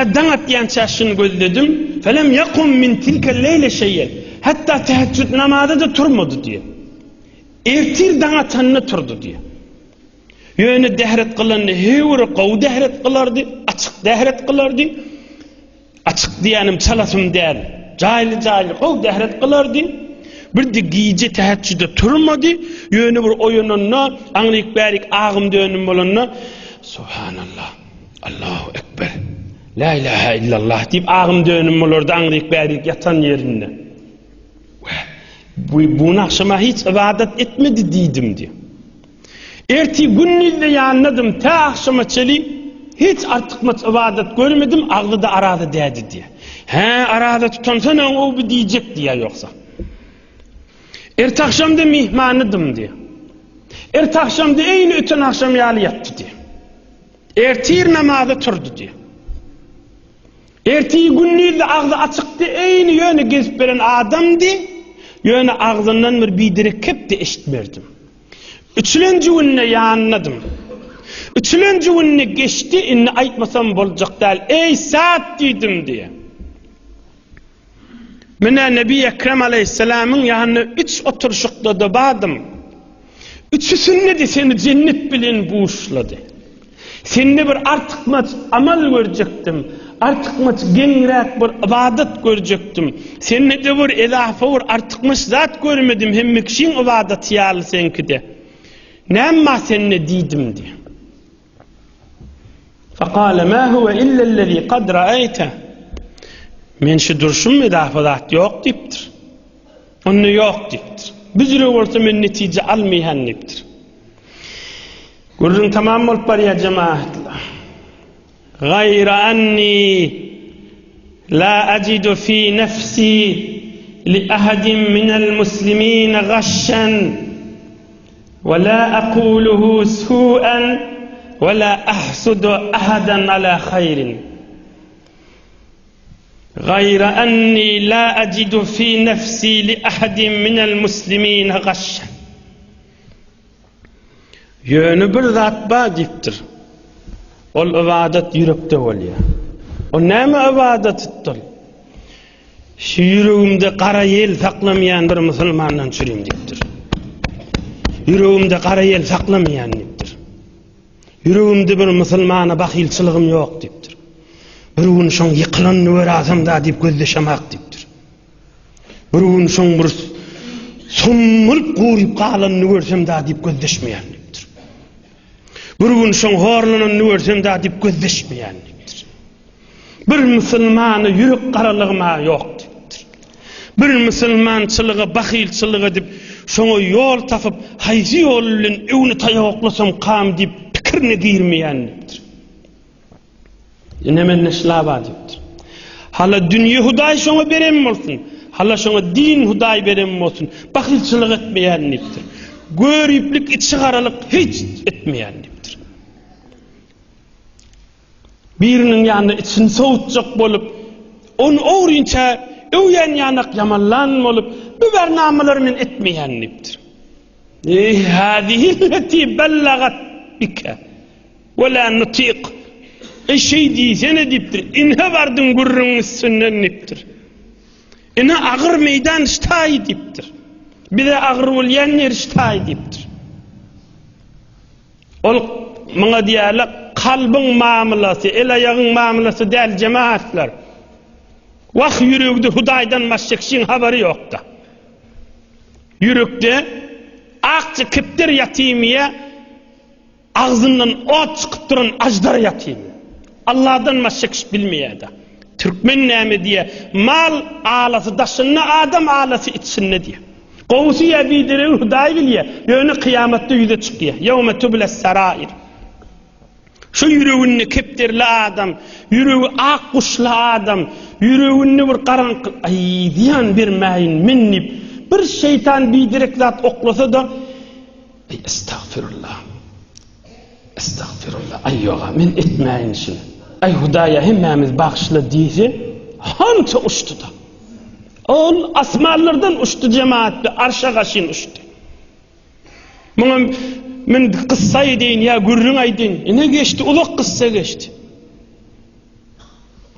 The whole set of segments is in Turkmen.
Tä daň atýança şuny gözledim. Felem yakum min tilkel leýle şeýen. Hatda tehejjüd namaza-da turmady diýýär. Ertir daň atanda turdy diýýär. Ýöne dähret kylanda höwür gowy dähret kylardy, açyk dähret kylardy. Açyk diýýänim çalasym däl. Jaýly-jaýly gowy dähret kylardy. Bir-de gije tehejjüde turmady. Ýöne bir oýananda, aňryk-bärik agym-dönüm bolanda, Subhanallah, Allahu ekber, La ilahe illallah diýip agym-dönüm bolardy aňryk-bärik ýatan ýerinde. Wah, bu bu agşama hiç ybadat etmedi diýdim diýip. Ertir gündizde ýanynadym, tä agşama çeli hiç artykmaç ybadat görmedim, agzy-da araza dädi diýýär. Hä, araza tutansoň o bu diýjek diýýär ýogsa. Erte agşamda myhmanydym diýýär. Erte agşamda eýni öten agşam ýaly ýatdy diýýär. Ertir namaza turdy diýýär. Ertir gündizde agzy açykdy, eýni ýöne gezip beren adamdy, ýöne agzyndan bir biderek kep-de eşitmerdim. Üçülenji günde ýanynadym. Üçülenji günde geçdi, indi aýtmasam boljak däl. Eý, Sa'd diýdim diýe. Menä Nebi Ekrem aleýhissalamyň ýanynda üç oturyşykda-da bardym. Üçüsinde-de seni jennet bilen buşlady. Sende bir artykmaç amal görjekdim, artykmaç geňräk bir ybadat görjekdim. Sende-de bir ezafa bir artykmaç zat görmedim, hemme kişiň ybadaty ýaly seňkide. Näme bar sende diýdim diýýär. Fekale ma huwe illellezî kad ra'eýte. Men şu durşum ezafa zat ýok diýipdir. Onda ýok diýipdir. Büzre bolsa men netije almaýan diýipdir. Gürrüň tamam bolup barýar jemaatlar. Gaýra anni la ajidu fi nefsi li ahadin minel muslimin gaşşan we la aquluhu su'an we la ahsudu ahadan ala haýrin. Gaýra anni la ajidu fi nefsi li ahadin minel muslimin gaşşan. Ýöne bir zat bar diýipdir. Ol ybadat ýürekde bolýar. O näme ybadatydyr? Şu ýüregimde gara ýel saklamaýan bir musulmandan çürim diýipdir. Ýüregimde gara ýel saklamaýan diýipdir. Ýüregimde bir musulmana bahylçylygym ýok diýipdir. Bir gün şoň ýykylanyny görasam da diýip gözleşemak diýipdir. Bir gün şoň bir sommulyp guryp galanyny görsem da diýip gözleşmeýän diýipdir. Bir gün şoň horlananyny görsem da diýip gözleşmeýän diýipdir. Bir musulmana ýürek garalygym-a ýok diýipdir. Bir musulmançylyga bahylçylyk edip, şoňa ýol tapyp, haýsy ýol bilen öwni taýak oklasam kam diýip pikirine girmeýän diýipdir. Ine mende şlaba diýipdir. Hala dünýe Hudaý şoňa beren bolsun, hala şoňa din Hudaý beren bolsun, bahylçylyk etmeýän diýipdir. Göriplik, içigaralyk hiç etmeýän diýipdir. Biriniň ýanynda içini sowutjak bolup, ony ogrynça öwýän ýanak ýamanlan bolup, bu bernamalary men etmeýän diýipdir. Eý, hâzihilleti bellagat bike. We lâ nutik. Eý, şeý diýsene diýipdir. Ine bardyň gürrüňiň üstünden diýipdir. Ine agyr meýdan ştaý diýipdir. Bize agyr bolýan ýeri ştaý diýipdir. Ol muňa diýýärler, kalbyň mamlasy, el-aýagyň mamlasy däl jemaatlar. Wah ýüregde Hudaýdan başga kişiň habary ýokda. Ýürekde akja kepder ýatymyýa Agzyndan ot çykyp duran aždar ýatyr. Alladan başga kişi bilmeýär-de. Türkmen näme diýýär? Mal alasy daşynda, adam alasy içinde diýýär. Gowusy ýa bideregi Hudaý bilýär. Ýöne kyýamatda ýüze çykýar. Ýewme tubles sarair. Şu ýüreginde kepderli adam, ýüregi ak guşly adam, ýüreginde bir garaňky, aý, zyýan bermäýin men diýip, bir şeýtan biderek zat oklasa-da, Eý estagfirullah. Estagfirullah. Aý ýoga men etmäýin şuny. Aý Hudaýa hemmämiz bagyşla diýse, hança uçdy-da. Ol asmanlardan uçdy jemaat be arşa gaşyn uçdy. Muňa men kyssa edeýin ýa gürrüň aýdyn. Ine geçdi, uzak kyssa geçdi.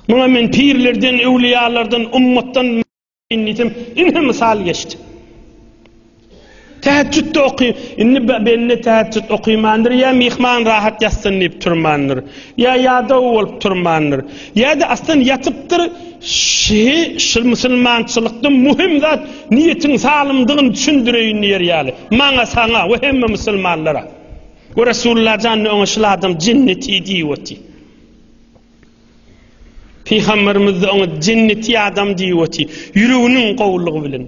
Muňa men pirlerden, öwlüýalardan, ummatdan diýsem, ine mysal geçdi. Täheccüd-de oky, indi bende täheccüd okymandyr, ýa myhman rahat ýatsyn diýip turmandyr, ýa ýadaw bolup turmandyr, ýa-da aslan ýatypdyr, şi, şul musulmançylykda muhim zat niýetiň salymdygyny düşündireýin diýer ýaly, maňa, saňa we hemme musulmanlara. We Resulullah jan oňa şul adam jenneti diýip otyr. Pygamberimiz-de oňa jenneti adam diýip otyr. Ýüreginiň gowulygy bilen,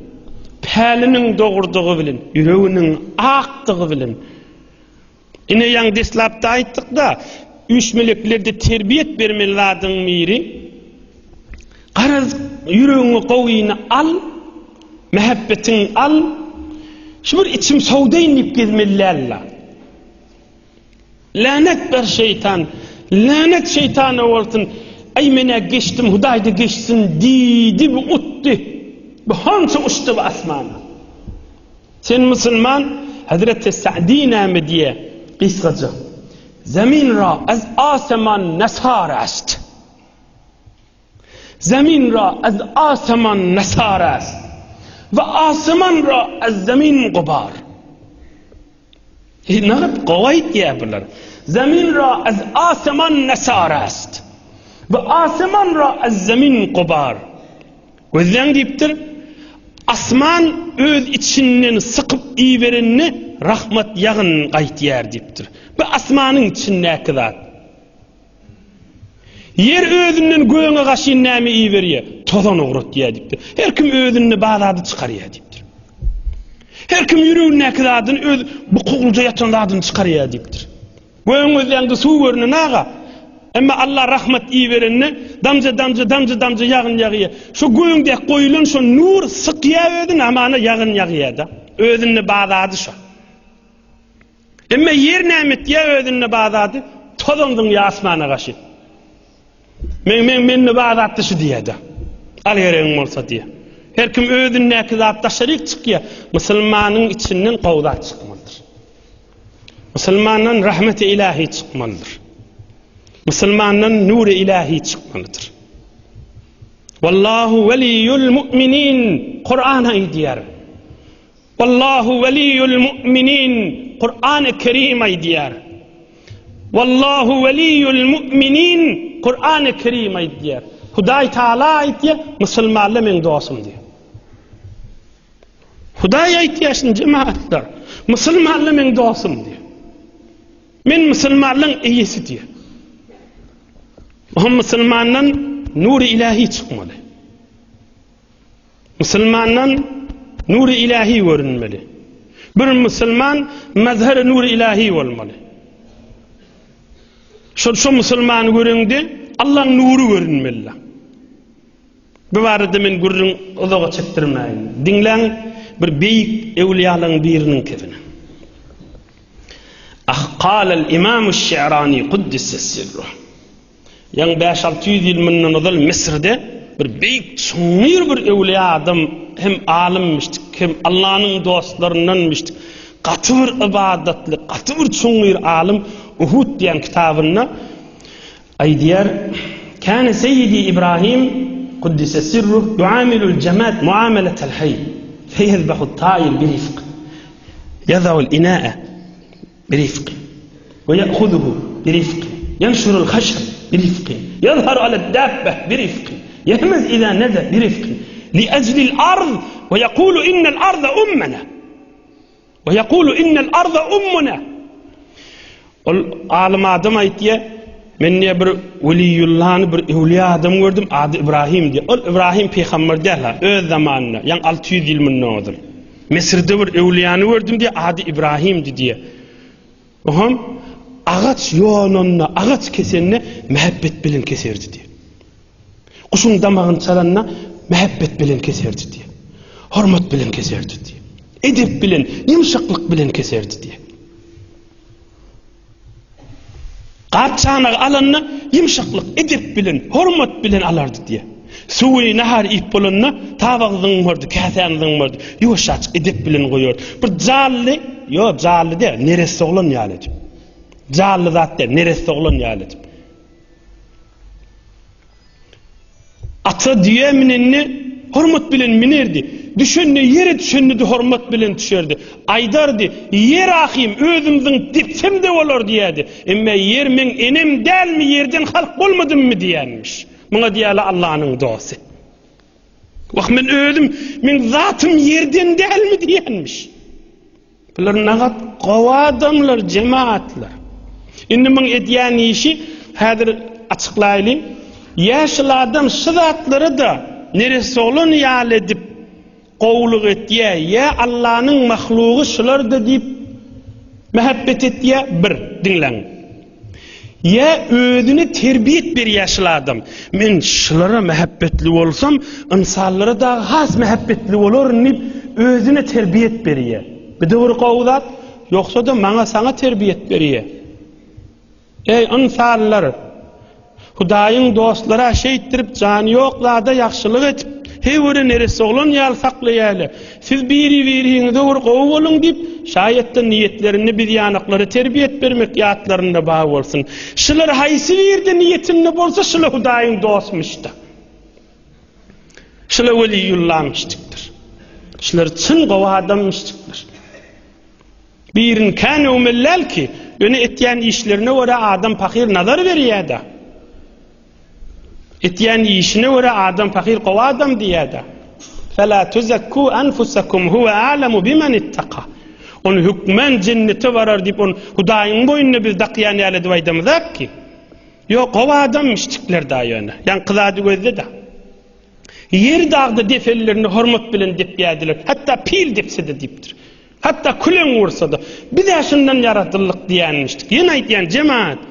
päliniň dogrudygy bilen, ýüreginiň akdygy bilen. Ine ýaňy deslapda aýtdyk-da, üýşmeleklerde terbiýet bermeli zadyň biri, garaz, ýüregiňe gowyny al, mähebbetiňi al, şu bir içim sowdaýyn diýip gezmeli däl-la. Länet ber şeýtan, länet şeýtana bolsun, aý men-ä geçdim, Hudaý-da geçsin diýdi, bu utdy. Bu hança uçdy bu asmana. Sen musulman, Hazreti Sa'di näme diýýär? Gysgaça. Zemin ra az aseman nesar ast. Zemin ra az aseman nesar ast. Ve aseman ra az zemin gubar. Nädip gowy aýtýar bular. Zemin ra az aseman nesar ast. We aseman ra az zemin gubar. Gözläň diýipdir. Asman öz içinden sykyp iberenine rahmat ýagyn gaýtýar diýipdir. Bu asmanyň içindäki zat. Ýer özünden göňe gaşyn näme iberýär? Tozan ugratýar diýipdir. Her kim özünde bar zady çykarýar diýipdir. Her kim ýüregindäki zadyny öz bukuglyja ýatan zadyny çykarýar diýipdir. Göň gözleňde suw görünen aga. Emma Allah rahmat iberende damja damja damja damja ýagyn ýagýar. Şu göňdäki goýulan şo nur sykýar özüni amana ýagyn ýagýar-da. Özünde bar zady şo. Emme ýer näme etýär özünde bar zady tozan zyňýar asmana gaşy. Men men mende bar zatdy şu diýýär-de. Al geregiň bolsa diýýär. Her kim özündäki zat daşaryk çykýar. Musulmanyň içinden gowy zat çykmalydyr. Musulmandan rahmeti ilahi çykmalydyr. Musulmandan nury ilahi çykmalydyr. Wallahu weliýul mu'minin Kur'an aýdýar. Wallahu weliýul mu'minin Kur'an-y Kerim aýdýar. Wallahu weliýul mu'minin Kur'an-y Kerim aýdýar. Hudaý Taala aýdýar, musulmanlar meň dostum diýýär. Hudaý aýdýar şuny jemaatlar. Musulmanlar meň dostum diýýär. Men musulmanlaryň eýesi diýýär. O musulmandan nury ilahi çykmaly. Musulmandan nury ilahi görünmeli. Bir musulman mazhary nury ilahi bolmaly. Şol şo musulmany göreňde Allaň nury görünmeli. Bu barada men gürrüň uzaga çekdirmäýin. Diňläň bir beýik öwliýalaryň biriniň kezini. Ah, kalal imam Şi'rani kuddise sirruh. Ýaňy bäş-alty ýüz ýyl mundan ozal Müsürde bir beýik çuňňur bir öwlüýä adam hem alymmyşdyk, hem Allanyň dostlaryndanmyşdyk. Gaty bir ybadatly, gaty bir çuňňur alym Uhud diýen kitabynda aýdýar, Kâne seýýidi Ibrahim kuddise sirruh yuamilul jemad muameletel hayy feyezbahut taýir birifk yada'ul ina'e birifk we ýe'huzuhu birifk ýenşurul haşr birifk ýezharu aled-dabbe birifk ýehmez iza neze birifk liejlil arz we ýekulu innel arza ummena we ýekulu innel arza ummuna Ol alym adam aýtýar, men diýe bir weliýullany bir öwliýa adam gördüm, ady Ibrahim diýe. Ol Ibrahim pygamber däl ha, öz zamanynda, ýaňy 600 ýyl mundan ozal. Müsürde bir öwliýany gördüm diýe, ady Ibrahimdi diýe. Oňam agaç ýonanda, agaç kesende mähebbet bilen keserdi diýe. Guşuň damagyny çalanda mähebbet bilen keserdi diýe. Hormat bilen keserdi diýe. Edep bilen, ýumşaklyk bilen keserdi diýe. Gap çanagy alanda ýumşaklyk, edep bilen, hormat bilen alardy diýýär. Suwy, nahar iýip bolanda tabagy zyňmardy, käsäni zyňmardy. Ýuwaşjaçyk edep bilen goýardy. Bir jally, ýo, jally däl, neresse oglan ýaly edip. Jally zat däl, neresse oglan ýaly edip. Ata düýä münende hormat bilen minerdi. Düşende ýere düşende-de hormat bilen düşerdi. Aýdardy, Ýer ahym, özüm zyňyp depsem-de bolar diýerdi. Emme ýer meň enem dälmi, ýerden halk bolmadymmy diýýänmiş. Muňa diýýärler Allanyň dosty. Wah, men özüm, meň zatym ýerden dälmi diýýänmiş. Bular nagat gowy adamlar, jemaatlar. Indi muň edýän işi häzir açyklaýlyň. Ýaşyl adam şu zatlara-da neresse oglan ýaly edip gowulyk etýä, ýa Allanyň mahlugy şular-da diýip mähebbet etýä, bir, diňläň. Ýa özüne terbiýet berýär şul adam. Men şulara mähebbetli bolsam, ynsanlara dagy has mähebbetli bolaryn diýip, özüne terbiýet berýär. Bu-da bir gowy zat. Ýogsa-da maňa saňa terbiýet berýär. Eý, ynsanlar! Hudaýyň dostlary-a şeýtdirip jany ýok zada ýagşylyk edip, heý-göre neresse oglan ýaly saklaýarlar. Siz biri-biriňize bir gowy boluň diýip, şaýatda niýetlerinde biz ýanaklara terbiýet bermek ýatlarynda bar bolsun. Şular haýsy birde niýetinde bolsa, şula Hudaýyň dostmyş-da. Şula weliýullamyşdykdyr. Şular çyn gowy adammyşdykdyr. Birini kän öwmeli däl ki, ýöne etýän işlerine görä adam pahyr nazar berýär-de. Etýän işine görä adam pahyr gowy adam diýýär-de. Fela tuzekku anfusakum huwe a'lemu bimen ittaka. Ony hökmän jennete barar diýip, ony Hudaýyň boýnuna biz dakýan ýaly edip aýdamyzak ki. Ýok, gowy adammişdikler da ýöne. Ýaňky zady gözle-de. Ýer dagda depenlerini hormat bilen depýärdiler. Hatda pil depse-de diýipdir. Hatda küleň ursa-da. Biz-ä şundan ýaradyldyk diýýänmişdik. Ýene aýdýan, jemagat,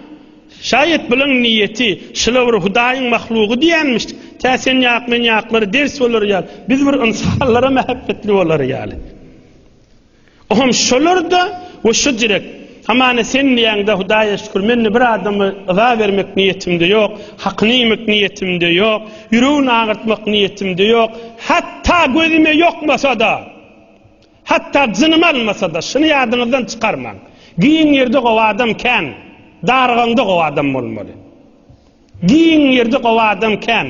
şaýat bulaň niýeti, şula bir Hudaýyň mahlugy diýýänmişdik. Tä sen ýak, men ýaklara ders bolar ýaly, biz bir ynsanlara mähebbetli bolar ýaly. Ohm şolar-da we şu direk. Hamana sen diýýäň-de Hudaýa şükür, mende bir adama yza bermek niýetimde ýok, hakyny iýmek niýetimde ýok, ýüregini agyrtmak niýetimde ýok, hatda gözüme ýokmasa-da, hatda jynymy almasa-da, şuny ýadyňyzdan çykarmaň. Giň ýerde gowy adam kän, darygaňda gowy adam bolmaly. Giň ýerde gowy adam kän.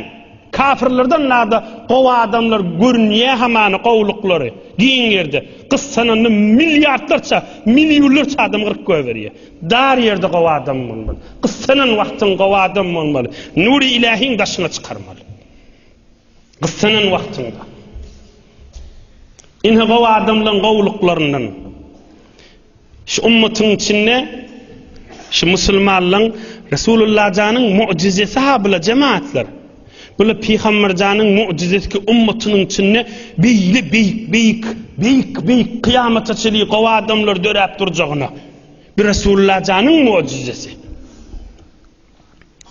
Kafirlerden nada gowy adamlar görünýä hamana gowulyklary giň ýerde. Gyssananda milliardlarça, millionlarça adam gyryp goýberýä. Dar ýerde gowy adam bolmaly. Gyssanan wagtyň gowy adam bolmaly. Nury ilahiň daşyňa çykarmaly. Gyssanan wagtyňda. Ine gowy adamlaryň gowulyklaryndan. Şu ummatyň içinde şu musulmanlaň Resulullah janyň mu'jizesi ha bula jemaatlar. Bula Pygamber janyň mu'jizesi ki ummatynyň içinde beýle beýik beýik beýik beýik kyýamata çenli gowy adamlar döräp durjagyna. Bir Resulullah janyň mu'jizesi.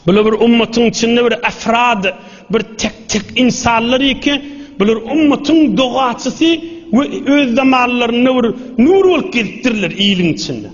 Bular bir ummatyň içinde bir efrad, bir tek-tek insanlar eke, bular ummatyň dogaçysy we öz zamanlarynda bir nur bolup gezipdirler iliň içinde.